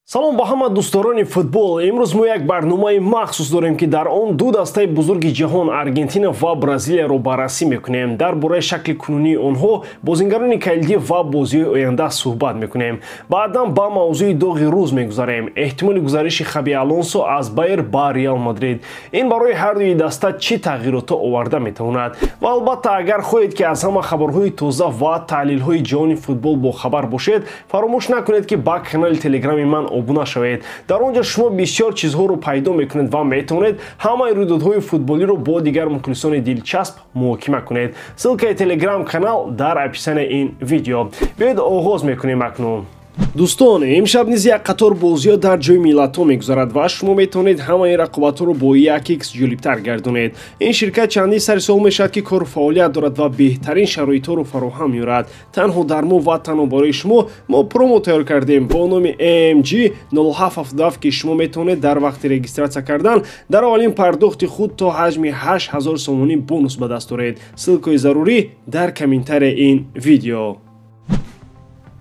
Салом ба ҳама дӯстдорони футбол. Имрӯз мо як барномаи махсус дорем, ки дар он ду дастаи бузурги ҷаҳон Аргентина ва Бразилияро баррасӣ мекунем. Дар бораи шакли кунунии онҳо, бозингарони калидӣ ва бозиҳои оянда суҳбат мекунем. Баъдан ба мавзӯи доғи рӯз мегузарем: эҳтимоли гузариши Хаби Алонсо аз Байер ба Реал Мадрид. Ин барои ҳар дуи даста чӣ тағйиротҳо оварда метавонад? Ва албатта, агар хоҳед, ки аз ҳама хабарҳои тоза ва таҳлилҳои ҷаҳони футбол бохабар бошед, фаромӯш накунед, ки ба канали телеграми ман обуна шавед. Дар он ҷо шумо бисёр чизҳоро пайдо мекунед ва метавонед ҳамаи рӯйдодҳои футболиро бо дигар мухлисони дилчасп муҳокима кунед. Ссылкаи телеграм канал дар описанияи ин видео. Биёед, оғоз мекунем акнун. Дӯстон, имшаб низ як қатор бозиҳо дар Ҷоми миллатҳо мегузарад ва шумо метавонед ҳамаи рақобатҳоро бо 1x ҷолибтар гардонед. Ин ширкат чандин сари сол мешавад, ки кору фаъолият дорад ва беҳтарин шароитҳоро фароҳам меорад. Танҳо дар мо ва танҳо барои шумо мо промо тайёр кардем бо номи AMG 0777, ки шумо метавонед дар вақти регистратсия кардан дар аввалин пардохти худ то ҳаҷми 8000 сомонӣ бонус ба даст оред. Ссылкаи зарурӣ дар комментарияи ин видео.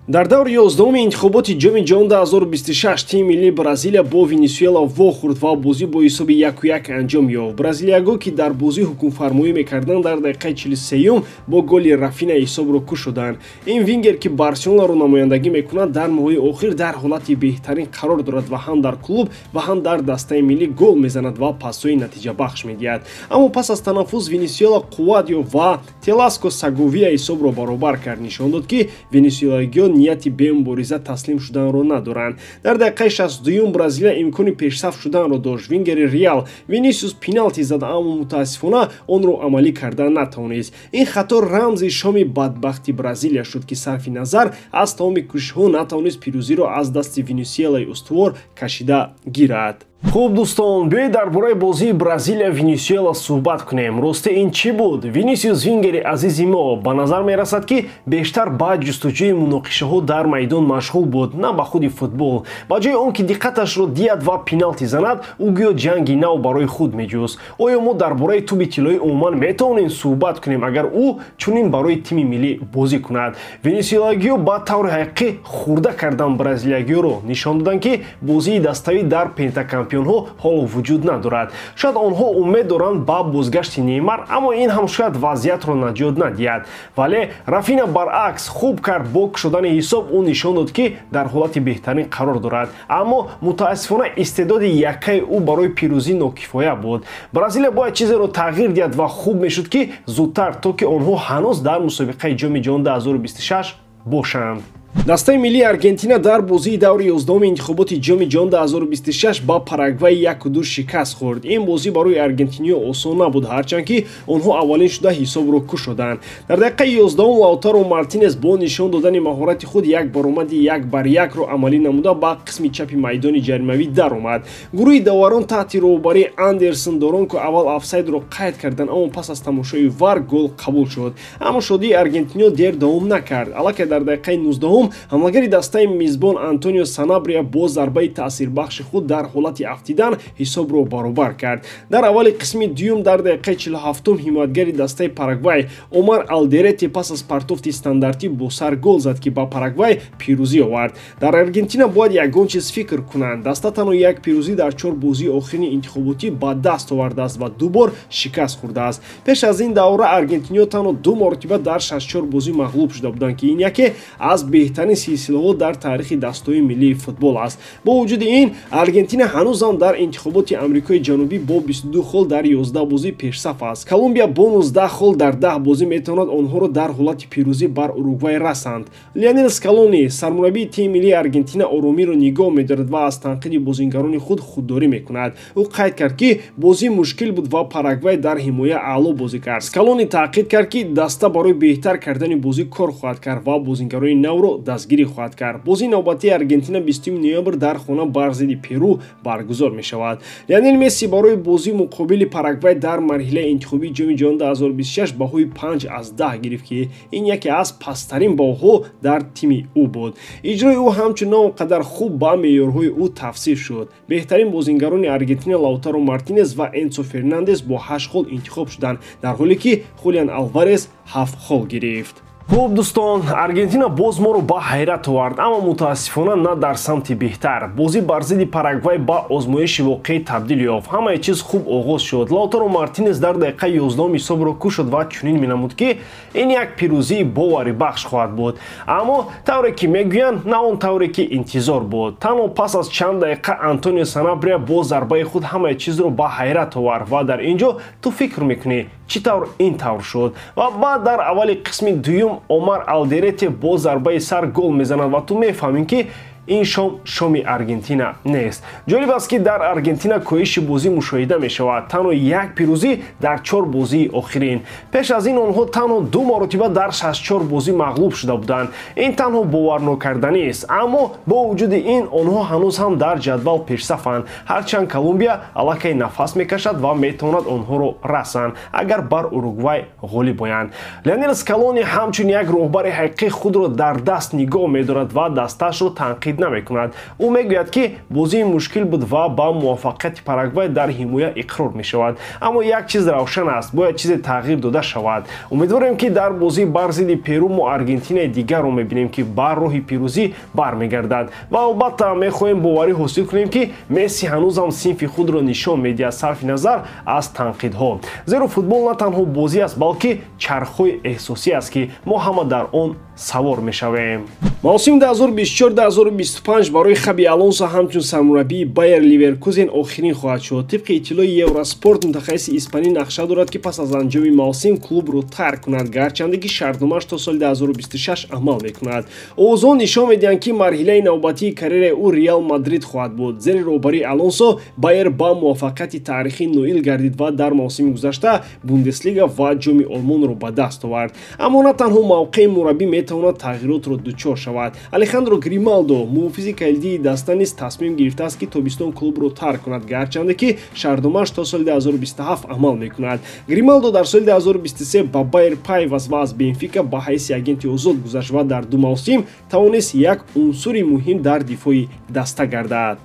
Дар даври 11-уми интихоботи Ҷоми ҷаҳон 2026 тими миллии Бразилия бо Венесуэла вохӯрд ва бозӣ бо ҳисоби 1-1 анҷом ёфт. Бразилиягон, ки дар бозӣ ҳукмфармоӣ мекарданд, дар дақиқаи 43-юм бо голи Рафина ҳисобро кушоданд. Ин вингер, ки Барселонаро намояндагӣ мекунад, дар моҳҳои охир дар ҳолати беҳтарин қарор дорад ва ҳам дар клуб ва ҳам дар дастаи миллӣ гол мезанад ва пасҳои натиҷабахш медиҳад. Аммо пас аз танаффус Венесуэла қувват ёфт ва Теласко Саговия ҳисобро баробар кард, нишон дод, ки венесуэлагиён нияти бемубориза таслим шуданро надоранд. Дар дақиқаи 62-юм Бразилия имкони пешсаф шуданро дошт. Вингери Реал Винисиус пеналти зад, аммо мутаассифона онро амалӣ карда натавонист. Ин хато рамзи шоми бадбахти Бразилия шуд, ки сарфи назар аз тамоми кӯшишҳо натавонист пирӯзиро аз дасти Венесуэлаи устувор кашида гирад. Хуб, дӯстон, биёед дар бораи бозии Бразилия Венесуэла суҳбат кунем. Росте, ин чӣ буд? Винисиус, вингери азизи мо, ба назар мерасад, ки бештар ба ҷустуҷӯи муноқишаҳо дар майдон машғул буд, на ба худи футбол. Ба ҷои он ки диққаташро диҳад ва пеналти занад, ӯ гӯё ҷанги нав барои худ меҷӯст. Оё мо дар бораи тӯби тиллоӣ умуман метавонем суҳбат кунем, агар ӯ чунин барои тими миллӣ бозӣ кунад? Венесуэлагиҳо ба таври ҳақиқӣ хурда кардан бразилиягиҳоро, нишон доданд, ки бозии даставӣ дар пентакампионҳо ҳоло вуҷуд надорад. Шояд онҳо умед доранд ба бозгашти Неймар, аммо ин ҳам шояд вазъиятро наҷот надиҳад. Вале Рафина баръакс хуб кард. Бо кушодани ҳисоб ӯ нишон дод, ки дар ҳолати беҳтарин қарор дорад, аммо мутаассифона истеъдоди яккаи ӯ барои пирӯзӣ нокифоя буд. Бразилия бояд чизеро тағйир диҳад ва хуб мешуд, ки зудтар, то ки онҳо ҳанӯз дар мусобиқаи Ҷоми ҷаҳон 2026 бошанд. Дастаи миллии Аргентина дар бозии даври 11-уми интихоботи Ҷоми ҷаҳон 2026 ба Парагвай 1-2 шикаст хӯрд. Ин бозӣ барои аргентиниё осон набуд, ҳарчанд ки онҳо аввалин шуда ҳисобро кушоданд. Дар дақиқаи 11-ум Лаутаро Мартинес бо нишон додани маҳорати худ як баромади як бар якро амалӣ намуда, ба қисми чапи майдони ҷаримавӣ даромад. Гурӯҳи доварон таҳти роҳбарии Андерсон Доронко аввал офсайдро қайд карданд, аммо пас аз тамошои ВАР гол қабул шуд. Аммо шодии аргентиниё дер давом накард. Аллакай дар дақиқаи 19-ум ҳамлагари дастаи мизбон Антонио Санабрия бо зарбаи таъсирбахши худ дар ҳолати афтидан ҳисобро баробар кард. Дар аввали қисми дуюм, дар дақиқаи 47-ум, ҳимоятгари дастаи Парагвай Омар Алдерети пас аз партофти стандартӣ бо сар гол зад, ки ба Парагвай пирӯзӣ овард. Дар Аргентина бояд ягон чиз фикр кунанд. Даста танҳо як пирӯзӣ дар чор бозии охирини интихоботӣ ба даст овардааст ва ду бор шикаст хӯрдааст. Пеш аз ин давра аргентиниё танҳо ду маротиба дар 64 бозӣ мағлуб шуда буданд, ки ин яке аз беҳтарин силсилаҳо дар таърихи дастаҳои миллии футбол аст. Бо вуҷуди ин, Аргентина ҳанӯзам дар интихоботи Амрикои Ҷанубӣ бо 22 хол дар 11 бозӣ пешсаф аст. Колумбия бо 19 хол дар 10 бозӣ метавонад онҳоро дар ҳолати пирӯзӣ бар Уругвай расанд. Лионел Скалони, сармураббии тими миллии Аргентина, оромиро нигоҳ медорад ва аз танқиди бозингарони худ худдорӣ мекунад. Ӯ қайд кард, ки бозӣ мушкил буд ва Парагвай дар ҳимоя аъло бозӣ кард. Скалони таъқид кард, ки даста барои беҳтар кардани бозӣ кор хоҳад кард ва бозингарони навро дастгирӣ хоҳад кард. Бозии навбатии Аргентина 20 ноябр дар хона бар зидди Перу баргузор мешавад. Лионел Месси барои бозии муқобили Парагвай дар марҳилаи интихобии Ҷоми ҷаҳон 2026 баҳои 5 аз 10 гирифт, ки ин яке аз пасттарин баҳоҳо дар тими ӯ буд. Иҷрои ӯ ҳамчун на он қадар хуб ба меъёрҳои ӯ тавсиф шуд. Беҳтарин бозингарони Аргентина Лаутаро Мартинес ва Энсо Фернандес бо 8 хол интихоб шуданд, дар ҳоле ки Хулиан Алварес 7 хол гирифт. Хуб, дӯстон, Аргентина боз моро ба ҳайрат овард, аммо мутаассифона на дар самти беҳтар. Бозӣ бар зидди Парагвай ба озмоиши воқеӣ табдил ёфт. Ҳамаи чиз хуб оғоз шуд. Лаутаро Мартинес дар дақиқаи 11 ҳисобро кушод ва чунин менамуд, ки ин як пирӯзии боварибахш хоҳад буд. Аммо тавре ки мегӯянд, на он тавре ки интизор буд. Танҳо пас аз чанд дақиқа Антонио Санабрия бо зарбаи худ ҳамаи чизро ба ҳайрат овард ва дар ин ҷо ту фикр мекунӣ, чӣ тавр ин тавр шуд. Ва баъд дар аввали қисми дуюм Омар Алдерете бо зарбаи сар гол мезанад ва ту мефаҳмӣ, ки ин шом шоми Аргентина нест. Ҷолиб аст, ки дар Аргентина коҳиши бозӣ мушоҳида мешавад: танҳо як пирӯзӣ дар чор бозии охирин. Пеш аз ин онҳо танҳо ду маротиба дар 64 бозӣ мағлуб шуда буданд. Ин танҳо боварнокарданист, аммо бо вуҷуди ин онҳо ҳанӯз ҳам дар ҷадвал пешсафанд, ҳарчанд Колумбия аллакай нафас мекашад ва метавонад онҳоро расанд, агар бар Уругвай ғолиб оянд. Леонел Скалони ҳамчун як роҳбари ҳақиқӣ худро дар даст нигоҳ медорад ва дастаашро танқид намекунад. Ӯ мегӯяд, ки бозии мушкил буд ва ба муваффақияти Парагвай дар ҳимоя иқрор мешавад. Аммо як чиз равшан аст: бояд чизе тағйир дода шавад. Умедворем, ки дар бозӣ бар зидди Перу мо Аргентинаи дигарро мебинем, ки бар роҳи пирӯзӣ бармегардад. Ва албатта мехоҳем боварӣ ҳосил кунем, ки Месси ҳанӯзам синфи худро нишон медиҳад, сарфи назар аз танқидҳо, зеро футбол на танҳо бозӣ аст, балки чархҳои эҳсосӣ аст, ки мо ҳама дар он савор мешавем. Мавсими 2024-2025 барои Хаби Алонсо ҳамчун сармураббии Байер Ливеркузен охирин хоҳад шуд. Тибқи иттилои Евроспорт, мутахассиси испанӣ нақша дорад, ки пас аз анҷоми мавсим клубро тарк кунад, гарчанде ки шартномааш то соли 2026 амал мекунад. Овозҳо нишон медиҳанд, ки марҳилаи навбатии карьераи ӯ Реал Мадрид хоҳад буд. Зери роҳбарии Алонсо Байер ба муваффақияти таърихӣ ноил гардид ва дар мавсими гузашта Бундеслига ва Ҷоми Олмонро ба даст овард. Аммо на танҳо мавқеи мураббӣ метавонад тағйиротро дучор шавад. Алехандро Грималдо, муҳофизи калидии даста, низ тасмим гирифтааст, ки тобистон клубро тарк кунад, гарчанде ки шартномааш то соли 2027 амал мекунад. Грималдо дар соли 2023 ба Байер пайваст ва аз Бенфика ба ҳайси агенти озод гузашт ва дар ду мавсим тавонист як унсури муҳим дар дифои даста гардад.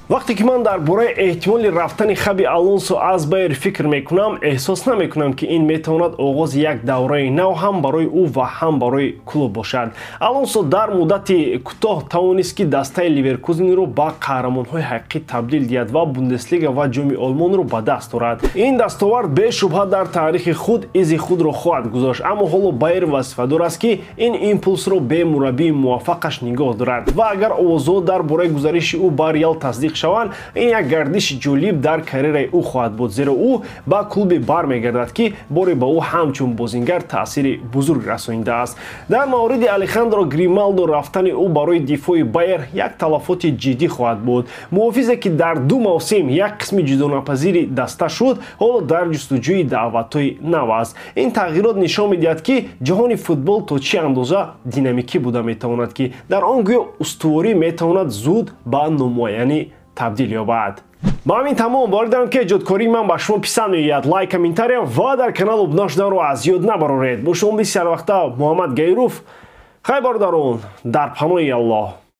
Вақте ки ман дар бораи эҳтимоли рафтани Хаби Алонсо аз Байер фикр мекунам, эҳсос намекунам, ки ин метавонад оғози як давраи нав ҳам барои ӯ ва ҳам барои клуб бошад. Алонсо дар муддати кӯтоҳ тавонист, ки дастаи Ливеркузенро ба қаҳрамонҳои ҳақиқӣ табдил диҳад ва Бундеслига ва Ҷоми Олмонро ба даст орад. Ин дастовард бешубҳа дар таърихи худ изи худро хоҳад гузошт, аммо ҳоло Байер вазифадор аст, ки ин импулсро бе мураббии муваффақаш нигоҳ дорад. Ва агар овозҳо дар бораи гузариши ӯ ба Реал тасдиқ шаванд, ин як гардиши ҷолиб дар карьераи ӯ хоҳад буд, зеро ӯ ба клубе бармегардад, ки боре ба ӯ ҳамчун бозингар таъсири бузург расонидааст. Дар мавриди Алехандро Грималдо рафтани ӯ барои дифои Байер як талафоти ҷиддӣ хоҳад буд. Муҳофизе, ки дар ду мавсим як қисми ҷудонапазири даста шуд, ҳоло дар ҷустуҷӯи даъватҳои нав аст. Ин тағйирот нишон медиҳад, ки ҷаҳони футбол то чӣ андоза динамикӣ буда метавонад, ки дар он гӯё устуворӣ метавонад зуд ба номуайянӣ табдил ёбад. Ба ҳамин тамом. Боварӣ дорам, ки эҷодкории ман ба шумо писанд меояд. Лайк, комментария ва дар канал обуна шуданро аз ёд набароред. Бо шумо бисёр вақта Муҳаммад Гайруф. Хай, бародарон, дар паноҳи Аллоҳ.